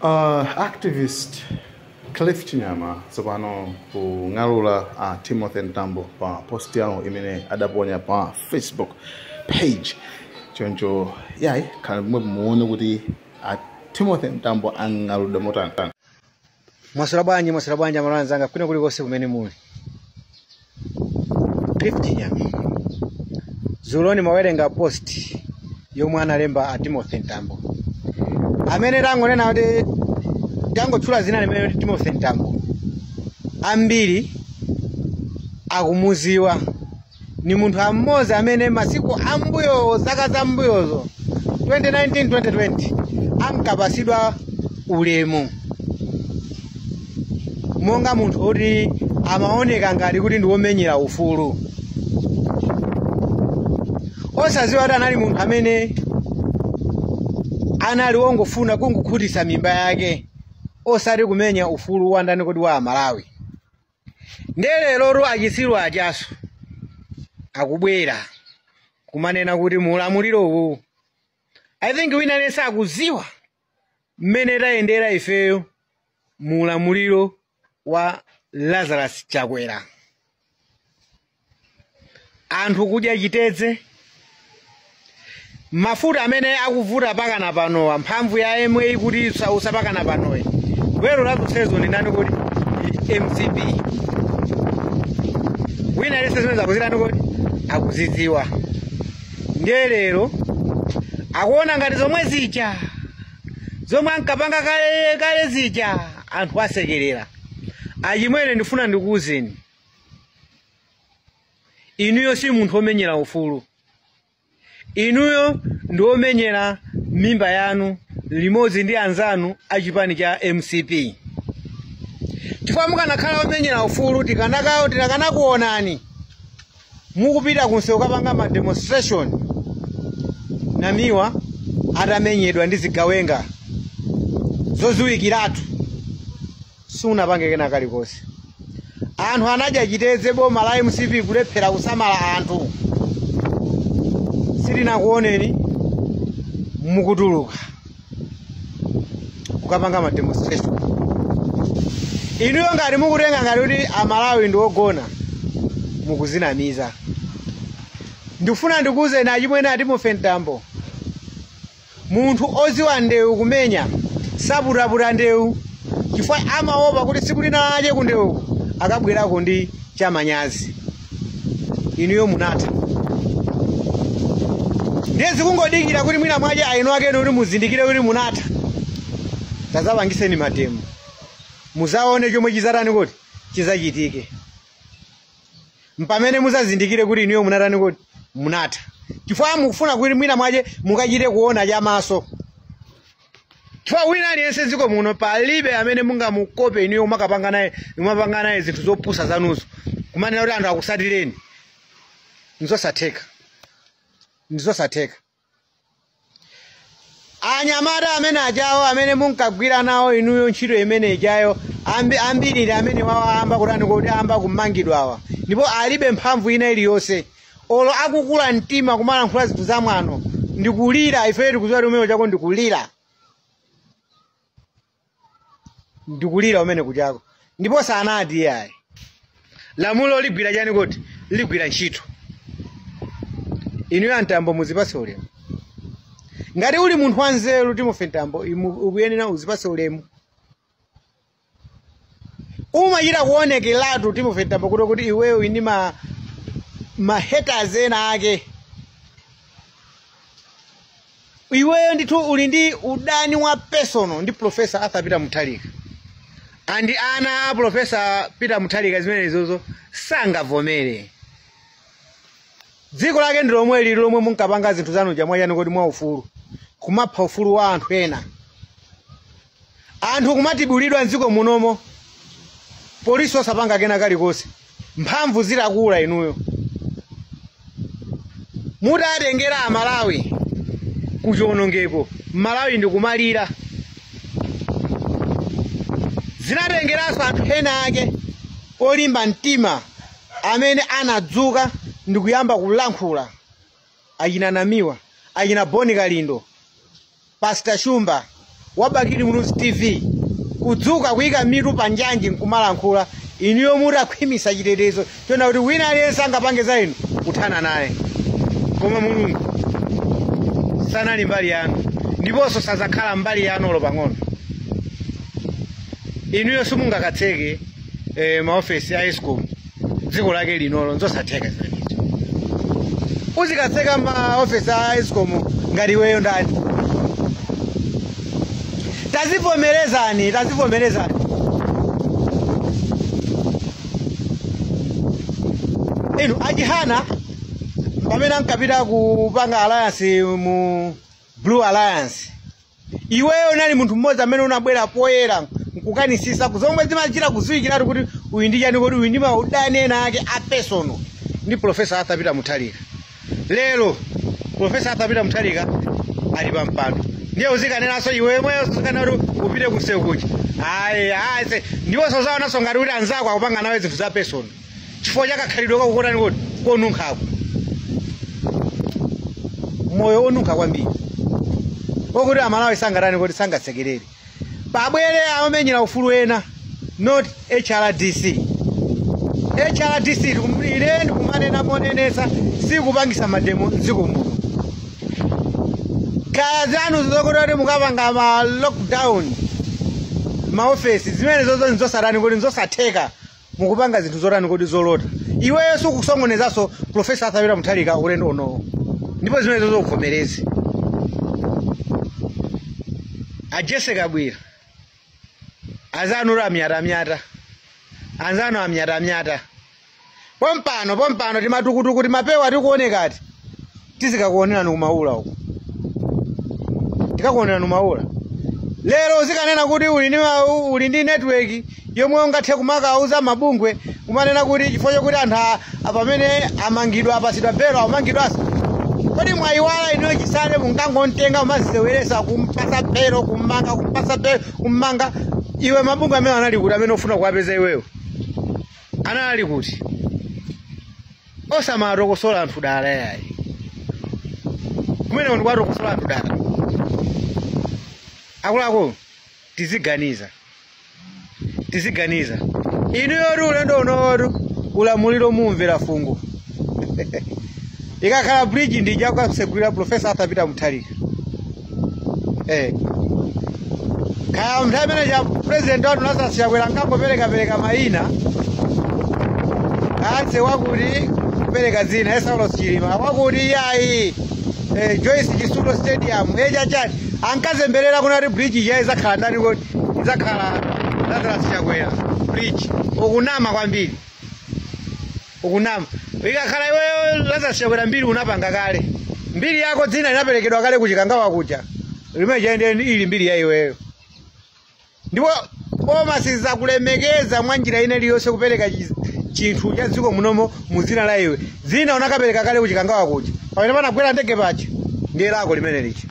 Activist Cliff Chinyama tsopano kung'alula Timothy Mtambo pa post yawo imene adaponya pa Facebook page. Choncho yayi, khala pomwe muone kuti Timothy Mtambo ang'aludwa motani. Mwaswera bwanji, mwaswera bwanji amalawi anzanga kwina kulikonse kumene muli. Cliff Chinyama dzulo ndimawerenga post yomwe analemba a Timothy Mtambo, amene tangonena kuti tangotchula zina limene kuti Timothy Mtambo, ambiri akumuziwa ni munthu amodzi amene masiku ambuyo, zaka zambuyozo 2019 2020 ankapasidwa ulemu monga munthu oti amaoneka ngati kuti ndi womenyera ufulu, osaziwa kuti anali munthu amene anali wongofuna kungokhutitsa mimba yake, osati kumenya ufulu wa ndani kodi wa Malawi. Ndiye lerotu achisiru ajaso akubwera kumanena kuti muulamuliro uwu, I think wina aliyense akuziwa mmene tayendera ifeyo muulamuliro wa Lazarus Chakwera. Anthu kudya chitedze, mafuta amene akuvuta pakana panowa, mphamvu ya MA kuti isausa pakana panowe, gwero la zonsezo ndi ndani kuti MCP. Wina aliyense zimene zakuzitani kuti akuzidziwa. Ndiye lero akuona ngati zomwe zija zomwe ankapanga kale kale zija anthu asekerera. Achimwene, ndifuna ndikuwuzeni, inuyo si munthu womenyera ufulu, inuyo ndi womenyera mimba yanu limodzi ndi anzanu achipani cha MCP. Chifukwa mukanakhala omenyera ufulu, tikanakuonani mukupita kunsewu kapanga ma demonstration, Namiwa atamenyedwa ndi zigawenga zoziwikiratu, sunapange kena kalikonse. Anthu anadya chitedze, boma la MCP kulephera kusamala anthu, sitinakuoneni mukutuluka kukapanga ma demonstration. Inuyo ngati mukutenga ngati kuti Amalawi ndi ogona, mukuzinamiza. Ndikufuna ndikuwuzeni achimwene a Timothy Mtambo, munthu oziwa ndewu kumenya saputaputa ndewu, chifukwa amaopa kuti tsiku lina lake ku ndewu akabwerako ndi chamanyazi. Inuyo munatha, ndiye zikungodikira kuti mwina mwache ainu akenu kuti muzindikire kuti munatha. Tazapangiseni ma demo, muzaone chomwe chizatani kuti chizachitike, mpamene muzazindikire kuti inuyo munatani kuti munatha, chifukwa mukufuna kuti mwina mwache mukachite kuona chamaso. Chifukwa wina aliyense dziko muno palibe amene mungamukope inuyo umakapanga naye, umapanga naye zinthu zopusa zanuzo, kumanena kuti anthu akusatireni. Nzosatheka, ndizosatheka. Anyamata amene ajawo amene munkagwira nawo inuyo ntchito imene ijayo, ambiri amene wawayamba kutani kuti amba kumangidwawa, ndipo alibe mphamvu ina iliyonse, olo akukula mtima kumalankhula zinthu zamwano ndikulira. Ife tikudziwa kuti umene chako ndikulira, ndikulira umene kuchako, ndipo sanati yayi lamulo ligwira chani kuti ligwira ntchito. Inuyo Mtambo muzipase ulemu. Ngati uli munthu wanzeru Timothy Mtambo, ukuyenera uzipase ulemu. Umachita kuonekeratu Timothy Mtambo kuti iweyo ndi ma haters ena ake, iweyo ndithu uli ndi udani wa personal ndi Professor Arthur Peter Mutharika andi ana a Professor Peter Mutharika. Zimenezozo sangavomere. Dziko lake ndi lomwe lili lomwe munkapanga zinthu zanu chamwachani kuti mwa ufulu, kumapha ufulu wa anthu ena, anthu kumatibulidwa mdziko munomo, polisi osapanga kena kalikonse, mphamvu zitakula inuyo mutatengera Amalawi kuchiwonongeko, Malawi ndikumalira. Zinatengeranso anthu ena ake olimba mtima amene anadzuka ndikuyamba kulankhula, achina Namiwa, achina Boni Kalindo, Pastor Shumba, wa Bakili Muluzi TV kudzuka kuyika mitu pa njanji nkumalankhula, inuyo mutakhwimisa chitetezo chona kuti wina aliyense angapange za inu kuthana naye. Koma Mulungu sanali mbali yanu, ndiponso sazakhala mbali yanu olo pang'ono. Inuyo simungakatseke maofesi a ESCOM dziko lake linolo, nzosatheka zimenezo. Uzikatseka maofesi a ESCOM ngati iweyo ndani? Tazivomerezani, tazivomerezani. Inu ajihana pamene ankapita kupanga alliance mu Blue Alliance, iweyo unali munthu mmodzi amene unabwera poyera nkukanisisa zomwe zimachita kuziwikiratu kuti uyu ndi chani, kuti uyu ndi maudani ena ake a personal ndi Professor Arthur Peter Mutharika. Lero Professor Arthur Peter Mutharika ali pa mpando, ndiye uzikanenaso iwe mweyo uzikanena kuti upite kusewu kuja. Ayi ayi, ndiwonso zaonanso ngati kuti anzako akupanga nawe zinthu za personal chifukwa chakakhalidwe kakukotani kuti konunkhako moyo onunkha kwambiri okuti amalawi sangatani kuti sangasekerere. Pabwere amamenyera ufulu ena, not HRDC. HRDC ine ndikumanena monenesa sikupangisa mademo mdziko muno. Kaya zanu zokuti mukapanga ma lockdown maofesi zimene zozo nzosatani kuti nzosatheka, mukupanga zinthu zotani kuti zolota. Iweyo sukusongonezaso Professor Arthur Peter Mutharika ulendo unowo, ndipo zimene zozo ukhomerezi. Ajese Kabwira azanu amyatamyata, anzanu amyatamyata pompano pompano, timatukutuku timapewa tikuonekati tizikakuonerani kumaula uku, tikakuonerani kumaula. Lero uzikanena kuti uli ndi network yomwe ungathe kumakauza mabungwe kumanena kuti chifukwa chokuti anthu pamene amangidwa apasidwa belo amangidwanso. Kodi mwayiwala inuyo chisale mungangontenga umaziseweresa kumpasa belo kummanga, kumpasa belo kummanga. Iwe mabungwe amene anali kuti amene ufuna kuwapeza iweyo anali kuti? Osamatokosola anthu dala yayi, kumene ndikuwatokosola anthu dala. Akuluakulu tiziganiza, tiziganiza. Inuyo ulendo unowotu ulamuliro mumvera fungo. Ikakhala bridge ndija kukatsegulira Professor Arthur Peter Mutharika. Kaya nthawi imene cha president wathu Lazarus Chakwera ankangoperekapereka mayina anse wakuti kupereka dzina Esaulos Chilima wakuti yayi Joyce Chisulo Stadium echachani ankazemberera kunati bridge ija izakhala ndani kodi izakhala Lazarus Chakwera bridge. Ukunama kwambiri, ukunama. Ikakhala iweyo Lazarus Chakwera mbiri unapanga kale, mbiri yako dzina linaperekedwa kale kuchikangawa kuja limene chaende ili mbiri ya iweyo. Ndipo boma sizakulemekeza mwa njira ine iliyonse kupereka chinthu cha dziko munomo mu dzina la iwe. Dzina unakapereka kale kuchikangawa kuja, pamene panagwera ndege paja ndiye lako limene lichi.